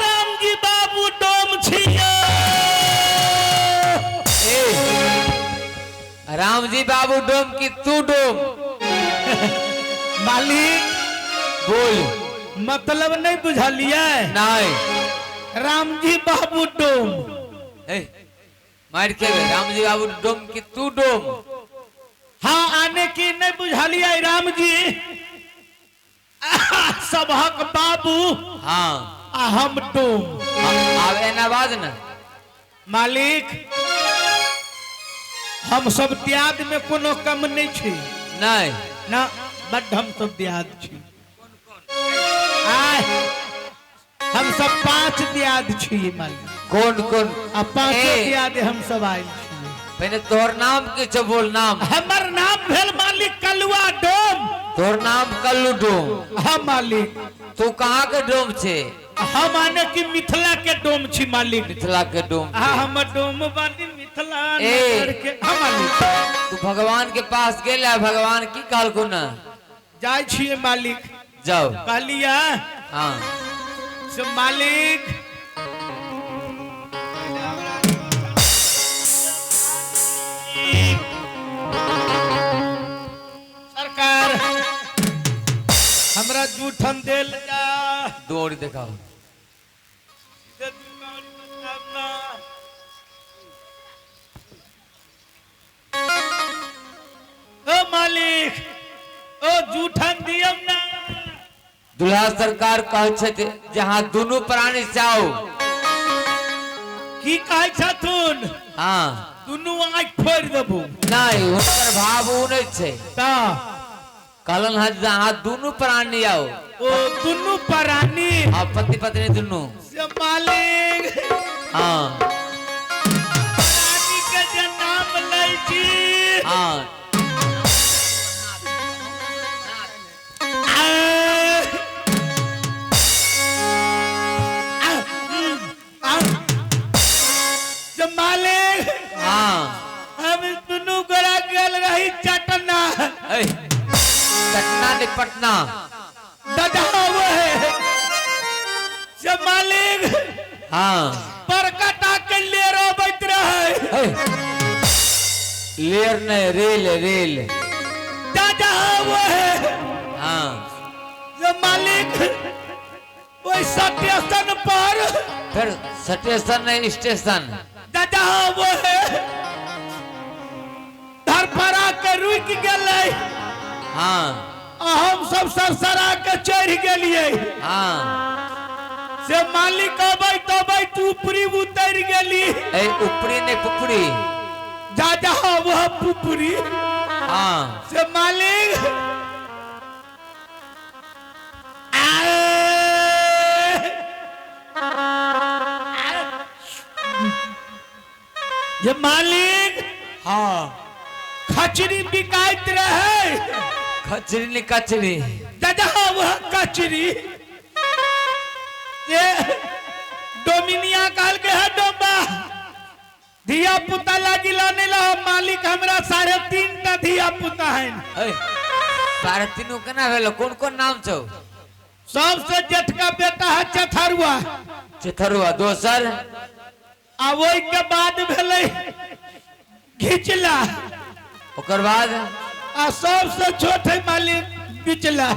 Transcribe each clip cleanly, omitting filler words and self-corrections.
रामजी बाबू डोम छियै। ए रामजी बाबू डोम की तू डोम? मालिक बोल। मतलब नहीं बुझलियै? नहीं। रामजी बाबू डोम। ए मार के रामजी बाबू डोम की तू डोम? हाँ आने की नहीं बुझलियै रामजी सबहक बाबू। हाँ। आ हम डोम। आब एना बाज न। मालिक हम सब त्याग में कोनो कम नहीं छी। नहीं ना, बड हम सब दियाद छी। आय हम सब 5 दियाद छी मालिक। कौन कौन? आ पांचों ए। दियाद हम सब आयल छी। पहले तोहर नाम की छौ बोल नाम। हमर नाम भेल मालिक कलुआ डोम। तोहर नाम कल्लू डोम? हाँ मालिक। तू कहाँ के डोम छे? हम आने की मिथिला के डोम छी मालिक। मिथिला के डोम। हाँ हमर डोम बानी मिथिला ए। नगर के। हाँ मालिक। तू भगवान के पास गेल है, भगवान की कहलको ना? जाय छियै मालिक। जाओ। कहलियै। हाँ। से मालिक सरकार हमरा जूठन देल जा। दौड़ देखाओ। ओ मालिक ओ जूठन दियम ना। दुल्हा सरकार कहै छथि जहाँ दुनू प्राणी चाहो। की कहै छथुन? हाँ। दुनू आँखि फोड़ि देबू। नहीं, हुनकर भाव उ नहीं छे। ता कहलन हँ जहाँ दुनू प्राणी आओ। ओ दुनू प्राणी। हाँ, पति पत्नी दुनू। से मालिक। हाँ। प्राणी के जे नाम लै छी। हाँ। मालिक। हाँ। हम दुनू गोरा गेल रही चटना। ए, चटना नहीं पटना। दादा वो है से मालिक। हाँ। परकटा के लेर अबैत रहे। ए, लेर नहीं रेल रेल। दादा वो है। हाँ। से मालिक ओहि स्टेशन पर। फिर स्टेशन नहीं स्टेशन। दादा वो है धरफड़ा के रुक गेलै। हाँ। आ हम सब सरसरा के चढ़ गेलियै। हाँ। से मालिक अबैत अबैत ऊपरी उतर गेली। ए ऊपरी नहीं पुपरी। दादा वह पुपरी। हाँ। से मालिक ये मालिक। हाँ। खचरी बिकाइत रहे। खचरी नहीं कचरी। दादा वह कचरी। डोमिनिया कहल के है डोम्बा धिया पुता लागिला नहीं ला मालिक हमरा 3.5 टा धिया पुता है। ए 3.5 केना भेलो? कोन कोन नाम छौ? सबसे जेठका बेटा है चेथरुआ। चेथरुआ दोसर आ ओहि के बाद भेलै घिचला, ओकर बाद आ सबसे छोट है मालिक पिछला।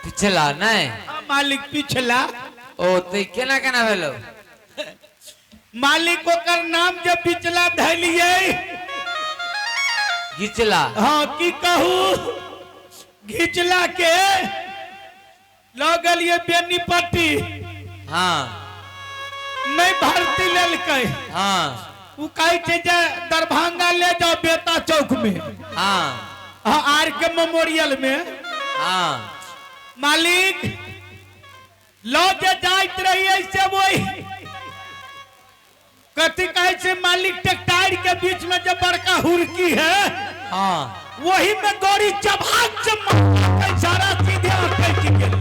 पिछला नहीं मालिक पिछला। ओ ते केना केना भेलो? मालिक ओकर नाम जब पिछला धैलिए घिचला। हाँ की कहू घिचला के लऽ गेलिए बेनीपट्टी। हाँ नहीं भर्ती लेलकै। हाँ उ कहै छै जे दरभंगा ले जाओ बेता चौक में। हाँ हाँ आर के मेमोरियल में। हाँ मालिक लऽ जे जाइत रहिए से वही कथी कहै छै मालिक ट्रैक्टर के बीच में जो बड़का हुरकी है। हाँ वही में गौरी चबाक चमाक सारा सीधे अटक गेल।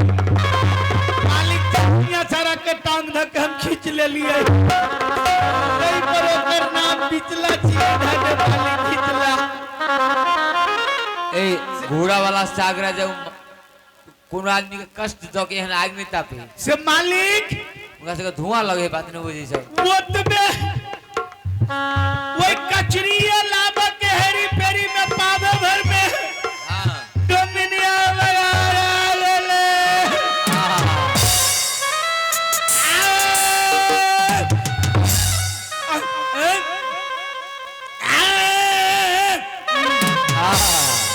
मालिक चटनिया सारा के टांग धक हम खींच लेलिए। तै पर ओकर नाम पिछला छियै धके मालिक खिचला। ए घोड़ा वाला सागरा जब कोनो आदमी के कष्ट द के एहन आग में तापे से मालिक ओकरा सबके धुआं लगे बात न बुझै सब। ओतबे वही कचरिया लाबा के हेरी फेरी में पावे भर में। हां डोमिनिया लगा ले ले।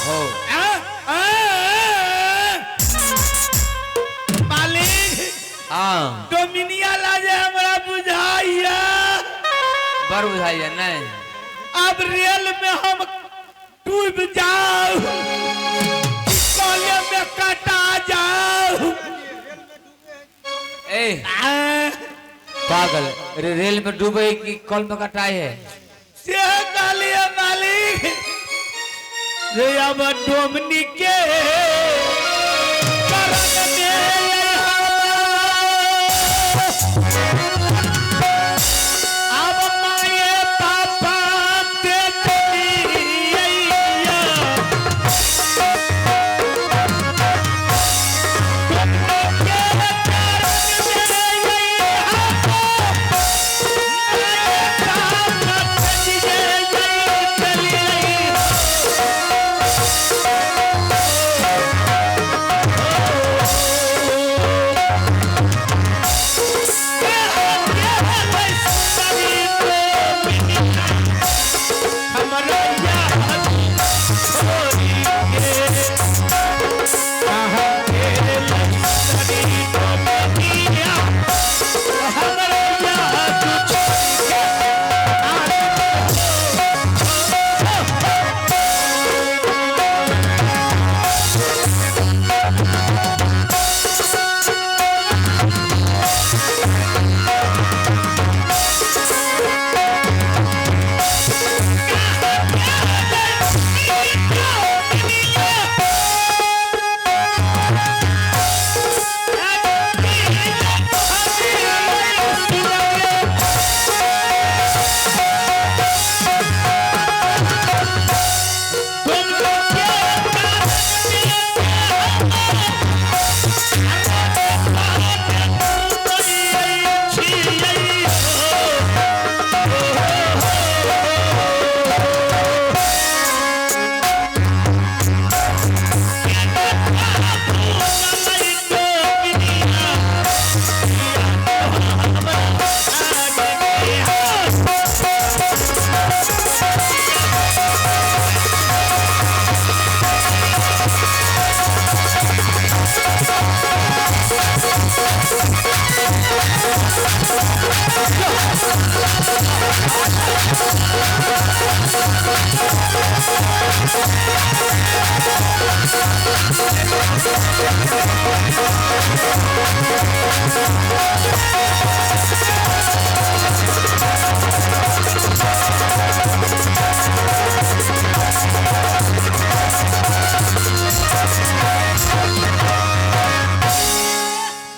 हो मालिक हां डोमिनिया लाजे हमरा बुझाइया बड़ बुझाइया नहीं। अब रेल में हम डूब जाओ कॉले में कटा जाओ। ए पागल अरे रेल में डूबे कि कल में कटाए है से कहलिए मालिक रे अब डोमनी के चरण में अब माये पापा ते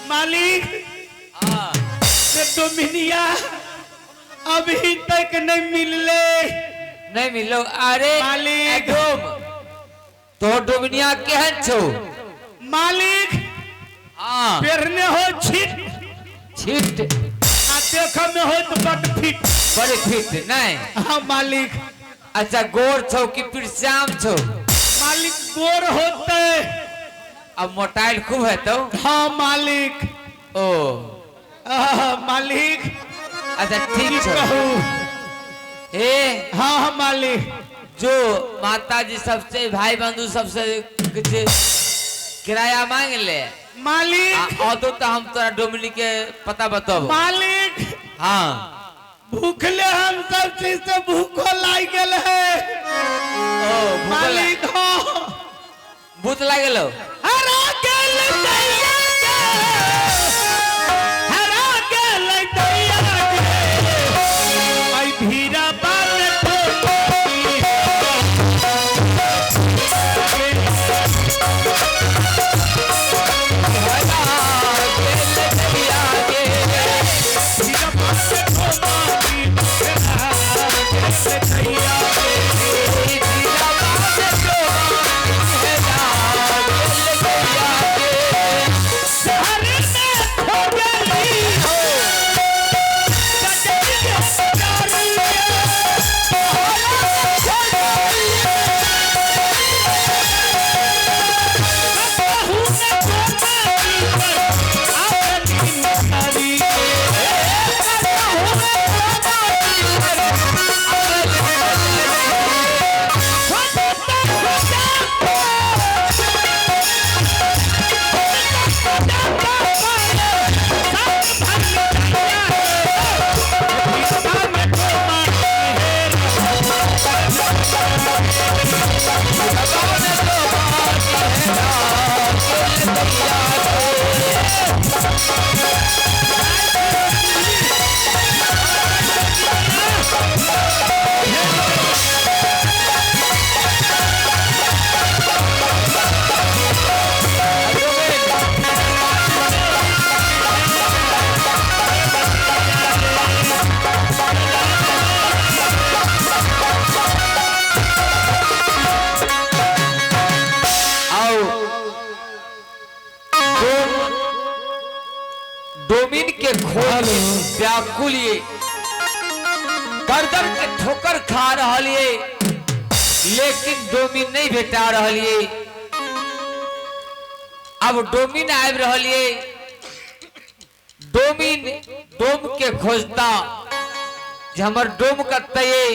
मालिक हाँ। से डोमिनिया अभी तक नहीं मिलले। नहीं मिललो। अरे मालिक। डोम तो डोमिनिया केहन छौ? मालिक हाँ। पेरने हो छिट छिट आ देख में हो तो बड फिट। बड़े फिट नहीं। हाँ मालिक। अच्छा गोर छौ कि पिरश्याम छौ? मालिक गोर होते। अब मोटाइल खूब है तो? हाँ मालिक। ओ मालिक। अच्छा ठीक की छौ। कहू? हे हाँ हाँ मालिक। जो माता जी सबसे भाई बंधु सबसे कुछ किराया मांग ले मालिक। और तो हम तोरा डोमिनी के पता बताबो। मालिक। हाँ। भूखले हम सब चीज से भूखो लाग गेल है। ओ भूख मालिक हो भूत लागल हो? हरा गेल दैया के, हरा गेल दैया के, आई भीरा बात डोमिन के खोज व्याकुल ये गर्दन के ठोकर खा रहल ये, लेकिन डोमिन नहीं भेटा रहल ये। अब डोमिन आबि रहल ये, डोमिन डोम के खोजता जे हमर डोम कतऽ ये।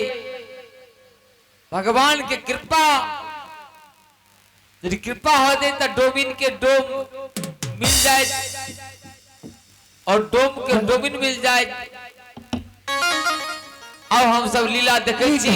भगवान के कृपा यदि कृपा हो जाए तो डोमिन के डोम मिल जाए और डोम के डोमिन मिल जाए। अब हम सब लीला देखे छी।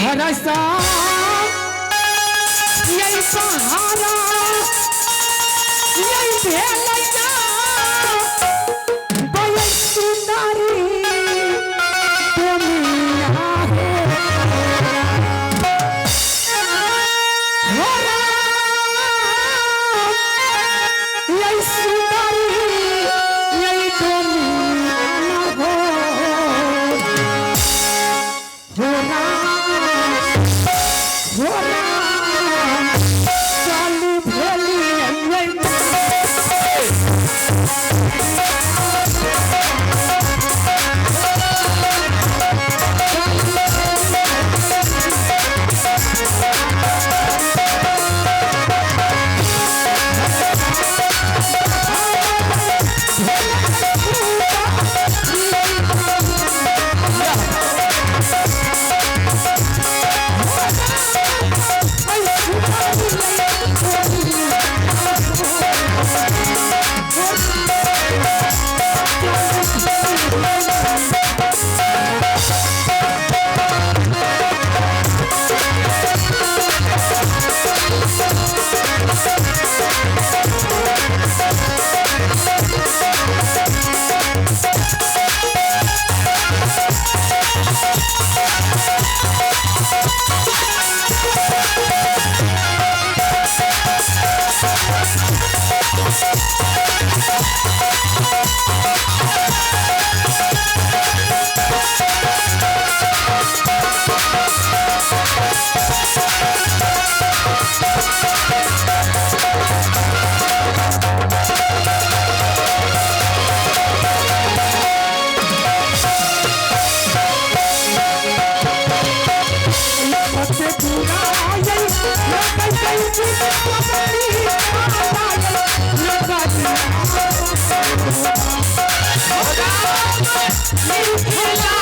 मिथिला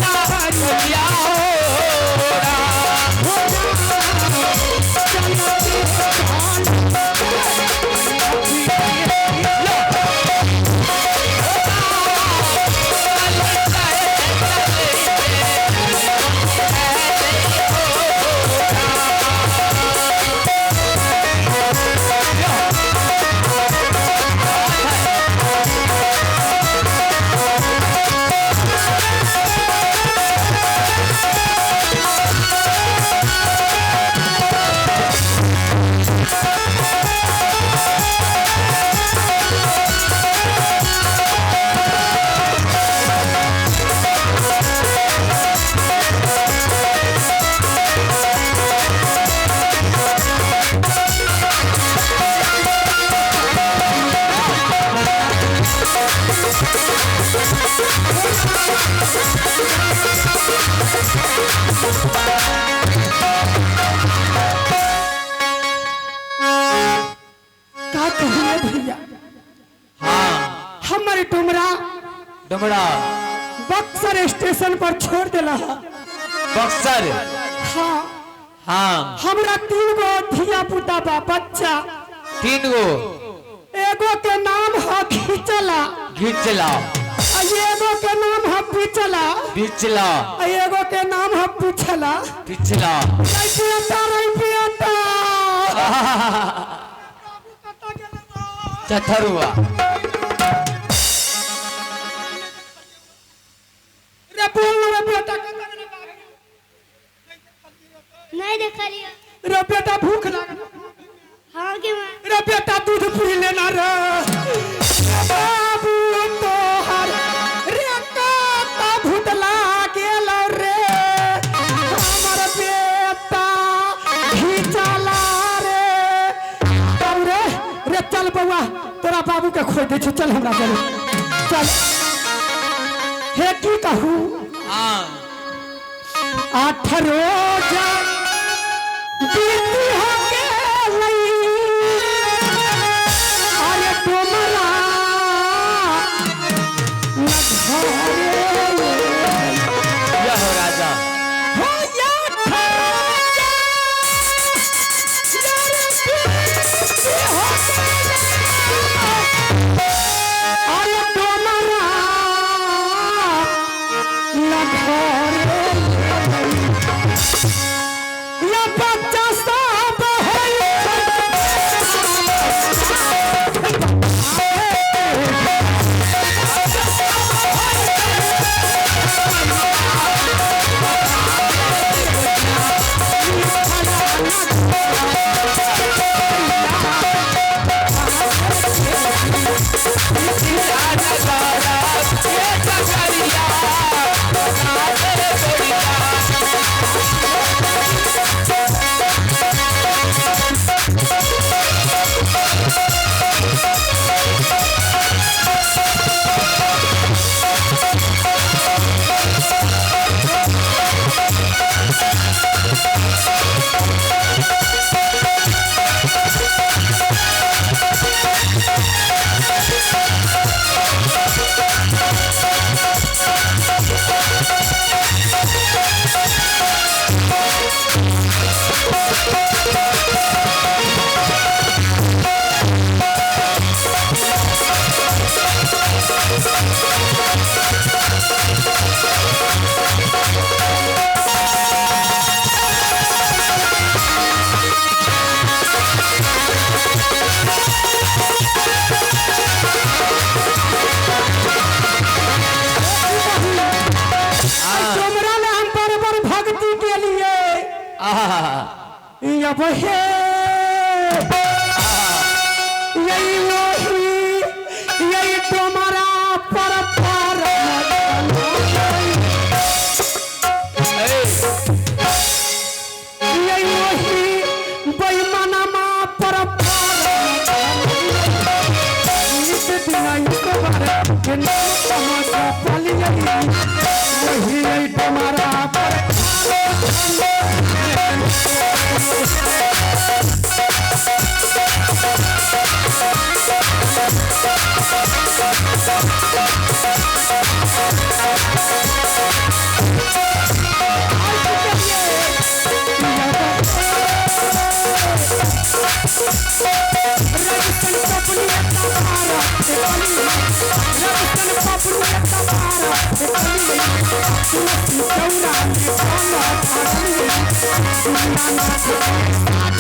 नगरिया हो राम। का कहिए भैया? हाँ। हमारे डुमरा डुमरा बक्सर स्टेशन पर छोड़ देला है। बक्सर। हाँ। हाँ। हमरा 3 गो धिया पुता बा बच्चा। 3 गो। एगो के नाम है खिचला। घिचला। आ एगो के नाम है पिचला। बिचला। आ एगो के नाम है पुछला। पिछला। रे पियता रे पियता। चथरुआ। रे बोल ना रे बेटा कत गेलै बाबू? नहीं देखलियो। रे बेटा भूख लागल। हाँ के माँ। रे बेटा दूध पी लेना रे। बाबू तोहर रे काता भूतला गेल रे। हमर बेटा घिचला रे। बाबू रे रे चल बउआ तोरा बाबू के खोज दै छी, चल हमरा चल चल। हे की कहू? हाँ। 8 रोजा बीती हो गेलै। अरे डोमरा न घरे यह हो राजा। हो या रोजा यार बीती हो गेलै। अरे डोमरा न घरे या बच्चा सब है। डोमरा में हम बड़ बड़ भक्ति के लिए अब हे यही वही यही डोमरा पर पर यही वही बेईमानमा पर पर नित दिन ईश्वर के नाम तमाशा पलियई वही यही डोमरा पर तुलसी चौरा में जल ढारलिए दीनानाथ के साथ।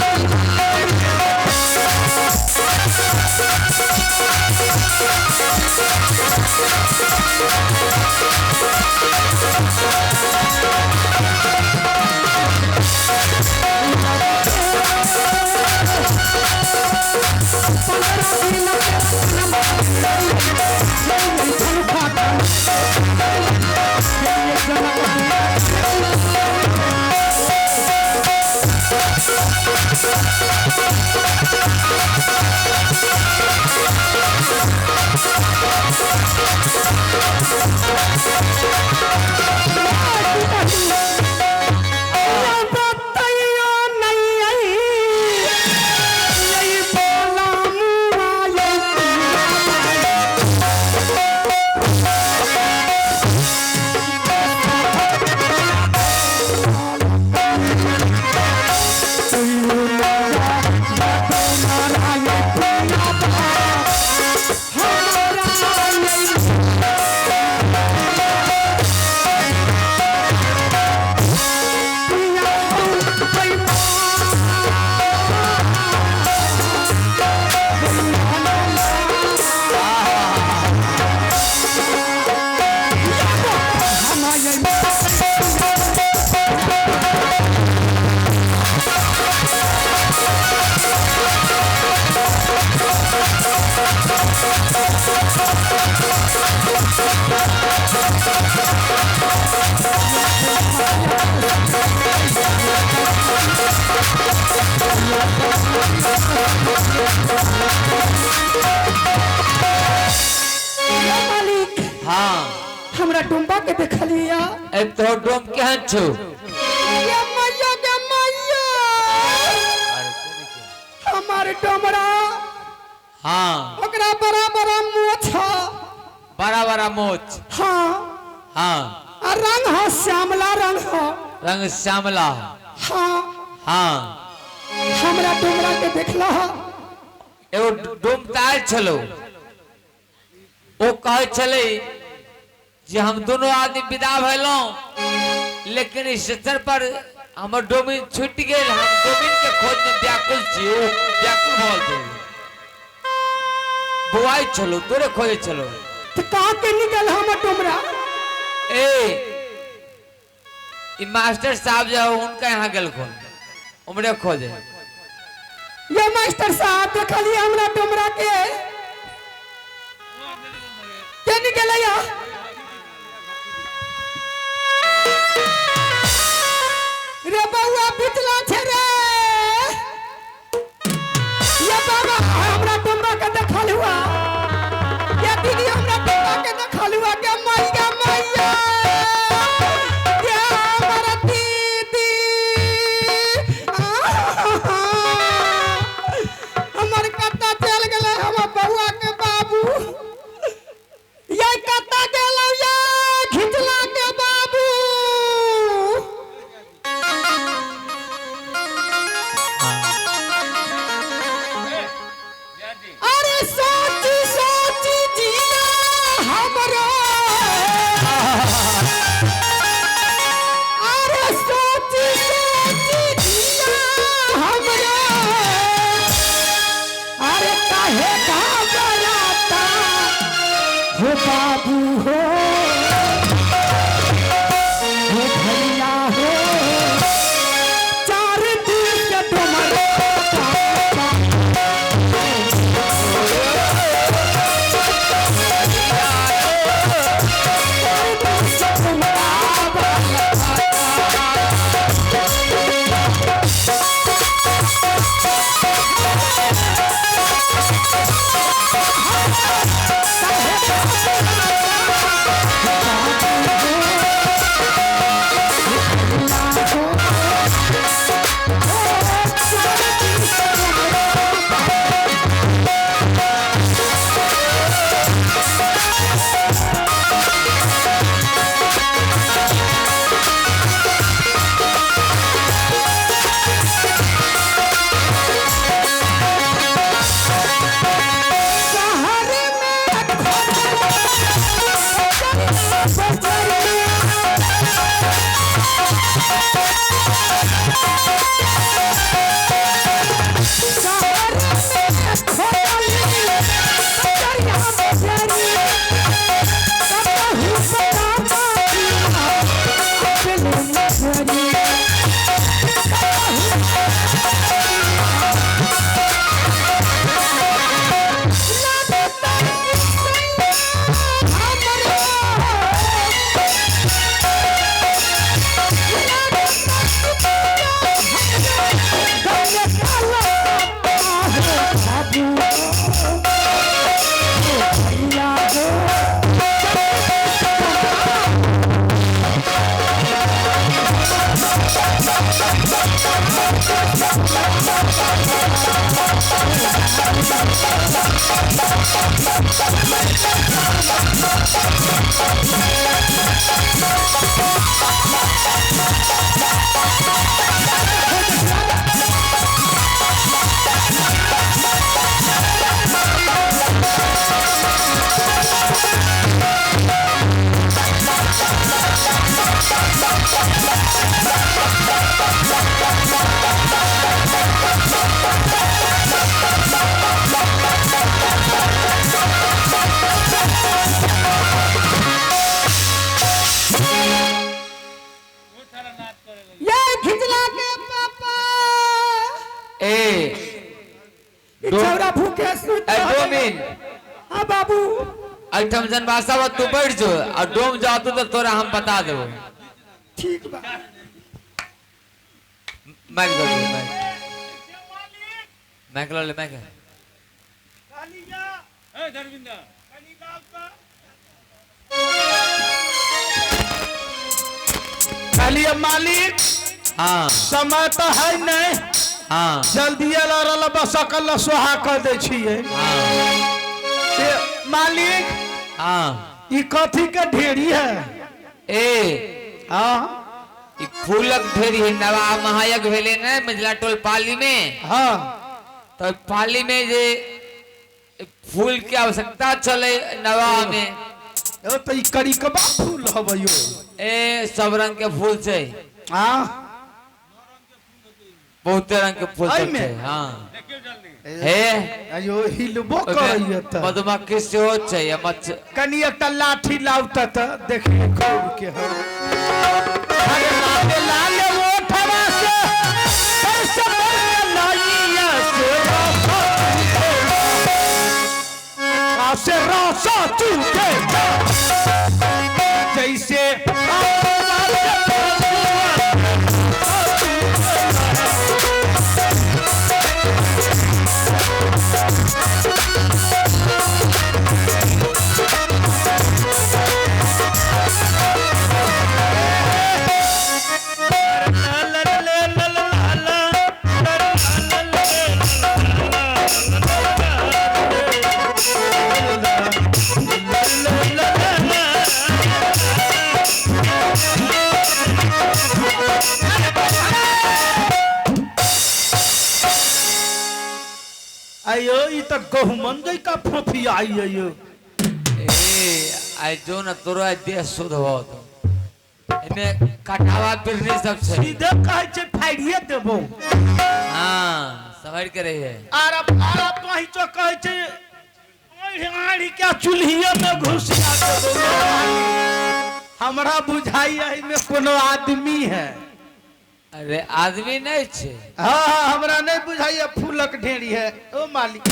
बताइयो नहीं आई यही बोला मुआ यही। मालिक, हाँ। हमरा डुम्बा के देखलिया। अब तो डोम केहन छौ? ये मैया गे मैया, हमार डोमरा। हाँ। ओकरा बड़ा बड़ा मोछ ह। बड़ा बड़ा मोछ। हाँ। हाँ। आ रंग ह श्यामला रंग ह। रंग श्यामला। हाँ। हाँ। हमरा डोमरा के देखला ह। एगो डोम तार छलो, ओ कहै छलै जे हम दोनों आदमी विदा भेलहुँ, लेकिन स्टेशन पर हमर डोमिन छूटि गेल, हम डोमिन के खोज में व्याकुल छी। ओ व्याकुल भऽ गेल, बौआइ छलो, तोरे खोजै छलो। तो कहाँ के निकल हमर डोमरा? ए ई मास्टर साहब जो है, उनका यहाँ गेलखुन उमरे खोजे। ये मास्टर साहब, देखलिए हमरा डोमरा के के निकल या? रे बउआ बिचला छे रे। ये बाबा, हमरा डोमरा के देखल हुआ? ये दीदी, हमरा डोमरा के देखल हुआ? के मैया मैया, ये हमर दीदी, आहा, हमर कत्ता चल गेलै हमर बउआ के बाबू? ये कत्ता गेल? ये खिचला के पापा ए ई छौरा भूखे सुत ए रहल। डोमिन हाँ बाबू एहिठाम जनवासा बा तू बैठ जो आ डोम जातू तो तोरा हम बता देबो। ठीक बा। माइक दो माइक माइक लो ले माइक। कहलिए मालिक हाँ समय तो है नहीं हाँ जल्दी लड़ल बस सकल सोहा कर दै छियै। हाँ से मालिक हाँ ई कथी के ढेरी है? ए हाँ ई फूलक ढेरी है। नवा महायज्ञ भेले ने मिथिला टोल पाली में। हाँ तो पाली में जे फूल के आवश्यकता चले नवा में। ओ तो ई करिकबा फूल हवे यो। ए सब रंग के फूल छै। हाँ बहुते रंग के फूल सब एहिमे? छै। हाँ हे अयो हिलबो करैया त मधुमक्खी सेहो छै आ मच्छ। कनी एकटा लाठी लाउ त देखिए खूब के हम। अरे लाल लाल ओठवा से पैसा लाइया से रसा से रसा चूके जैसे अयो ई त गहुमन जैका फोफिया आई अयो। ए आइ जो न तोरो आइ देह शुद्ध भऽ एमे कटावा बिरनी सब छै। सीधे कहै छै फाड़िए देबो। हाँ समझ के रहिए। आर आर पहुँचो कहै छै आढ़ के चूल्हिए में घुसिया देबो। हमरा बुझाई एहिमे कोनो आदमी है। अरे आदमी नहीं छे। हाँ हाँ हमरा नहीं बुझाई फूलक ढेरी है। ओ मालिक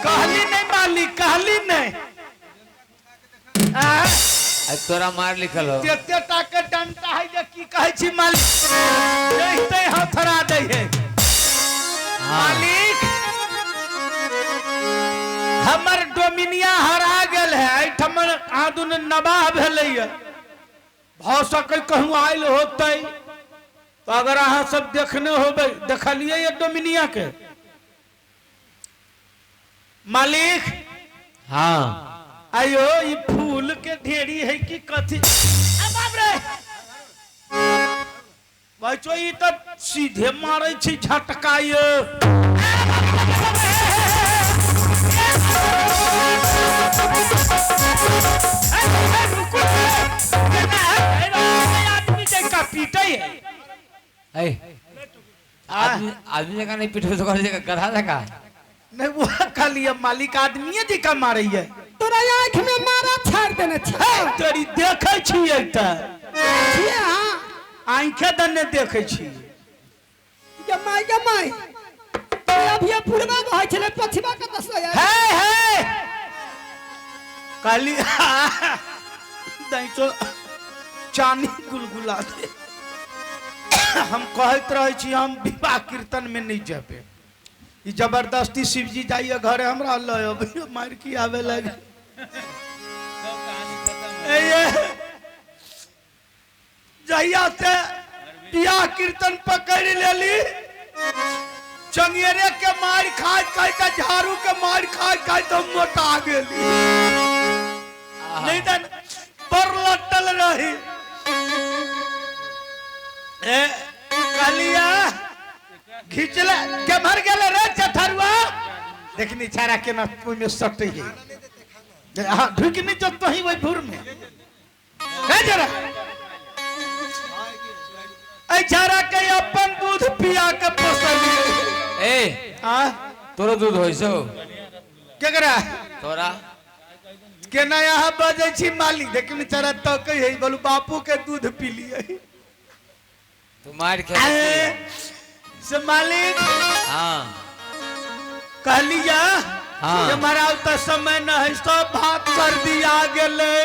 कहली नहीं मालिक कहली नहीं। तोरा मार लिखल हो तेते टा के डंटा है जे की कहै छी मालिक देखते हथरा दै है। मालिक हमर डोमिनिया हरा गेल है। एहिठाम आदुन नवाह भेलैया भऽ सकै कहूँ आयल होतै तो अगर अहाँ सब देखने होबै देखलियै ये डोमिनिया के मालिक। हाँ आयो ई फूल के ढेरी है कि कथी? बाप रे बच्चो ई तो सीधे मारै छी झटका यो। आदमी जका पीटै है। ए आदमी आदमी जका नहीं पीटबै तो कौन जका गधा जका नहीं वो खाली मालिक आदमी जका मारै है। तोरा आँख में मारा छाड़ देने छै। तोरी देखै छियै त छियै। हाँ आँखे दने देखै छी। गे माय तोरा अभी पूर्वा बहै छलै पछिवा कतऽ से आयल? हे हे काली दैचो चानी गुलगुला दे। हम कहैत रहै छी हम विवाह कीर्तन में नहीं जेबै। ई जबरदस्ती शिवजी जाइए घरे हमरा लय अबै मार की आवे लगे। जहिया से बियाह कीर्तन पकड़ लेली चंगेरे के मार खाइत खाइत आ झाड़ू के मार खाइत खाइत हम मोटा गेली। नहीं त पर लटल रही। ए कहलिया घिचले केम्हर गेले रे चथरुआ? देखनी छाड़ा केना ओहिमे सटै है। हाँ ढुकि नहीं जतो ही वही भूर में। हे जरा ऐ छाड़ा के अपन दूध पिया के पोसलिए। ए आ तोरो दूध होइ छौ? केकरा? तोरा। केना यहाँ बजै छी मालिक? देखनी छाड़ा तकै है बोलू बापू के दूध पी लिए। तू मार खे से मालिक। हाँ कहलिया हाँ। हमारा तो समय न है, सब भात सर्दी आ गेलै।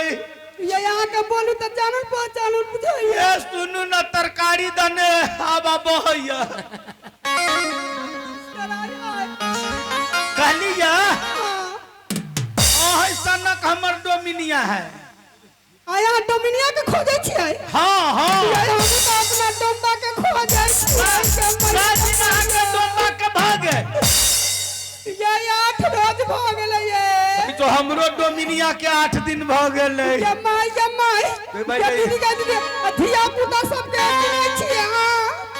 ये यहाँ के बोलू त जानल पहचानल बुझाइए। ये सुनू न तरकारी दने हवा बहैया। कहलिया अहै सनक हमर डोमिनिया है। आया डोमिनिया के खोजै छियै? हाँ हाँ। ये हम त अपना डोम्बा के खोजै छियै। अहाँके डोम्बा के भागे ये 8 रोज भ गेलै ये। तो हमरो डोमिनिया के 8 दिन भ गेलै। ये माई ये माई ये दीदी के दीदी धिया पुता सब के किनै छियै।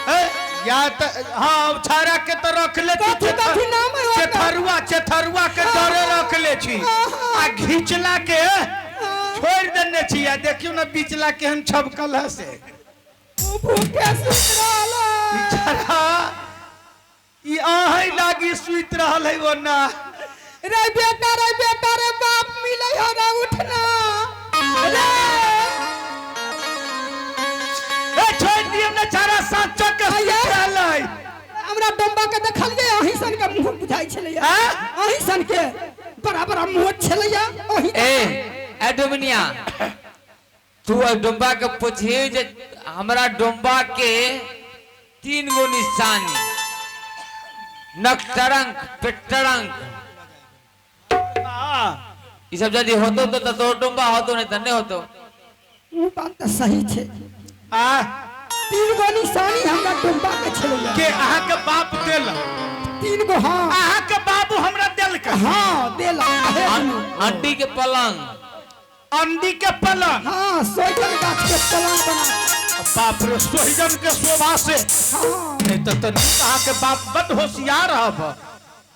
हां या त हां छाड़ा के त रख ले छी। कथी नाम है ओकर? चेथरुआ, चेथरुआ के डरे रख ले छी आ घिचला के छोड़ देने छी। आ देखियो ना बिचला के हम छबकल है से ओ भूखे सुत रहल है। छाड़ा ई अहै लागी सुति रहल है वो ना। रे बेटा रे बेटा रे बाप मिले हो रे उठना रे। ए छोड़ दियो ना छाड़ा साँचो के सुति रहल है। हमरा डोम्बा के देखलियै अहीं सन के मुंह बुझाइ छलैया। अहीं सन के बड़ा बड़ा मुंह छलैया। अहीं ए ए डोमिनिया तू डोम्बा के पूछिए जे हमरा डोम्बा के 3 गो निशानी नकटरंक पेटरंक ई सब यदि होतो तो तोर डोम्बा होतो नहीं त नहीं होतो। उ बात त सही छे। आ 3 गो निशानी हमरा डोम्बा के छलैया। के अहाँ के बाप देलक 3 गो? हां अहाँ के बाबू हमरा देलक। हां देलक। अंडी के पलंग, अंडी के पलंग। हां सोहिजन गाछ के पलंग बना। बाप रे सोहिजन के शोभा से। हां नहीं तो अहाँ के बाप बड होशियार हब।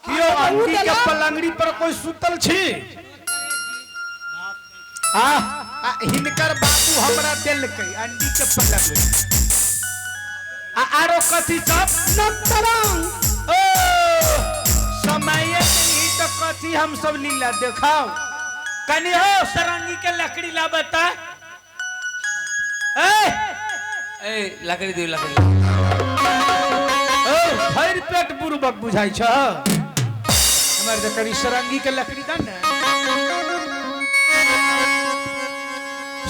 कियो अंडी के पलंगड़ी पर कोई सुतल छी? आ हिनकर बाबू हमरा देलकै अंडी के पलंगड़ी। आ आरो कथी सब? नकटरंग। ओ समय नहीं तो कथी हम सब लीला देखाओ। कनी हो सरंगी के लकड़ी ला बता। ए ए लकड़ी दे लकड़ी। ओ भरि पेट बुड़बक बुझाइ छ। हमर जे कनी सरंगी के लकड़ी दा ने।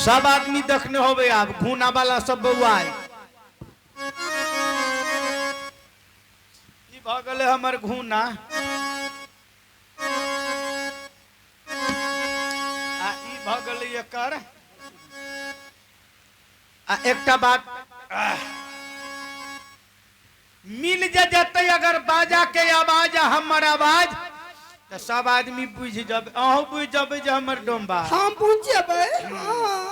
सब आदमी देखने होबे आब घूना वाला सब बौआइ। ई भ गेलै हमर घूना। आ ई भ गेलै एकर। आ एकटा बात मिल जे जतै अगर बाजा के आवाज आ हमर आवाज तो सब आदमी बुझ जब, अहूँ बुझ जबै जे हमर डोम्बा। हम बुझ जेबै। हां।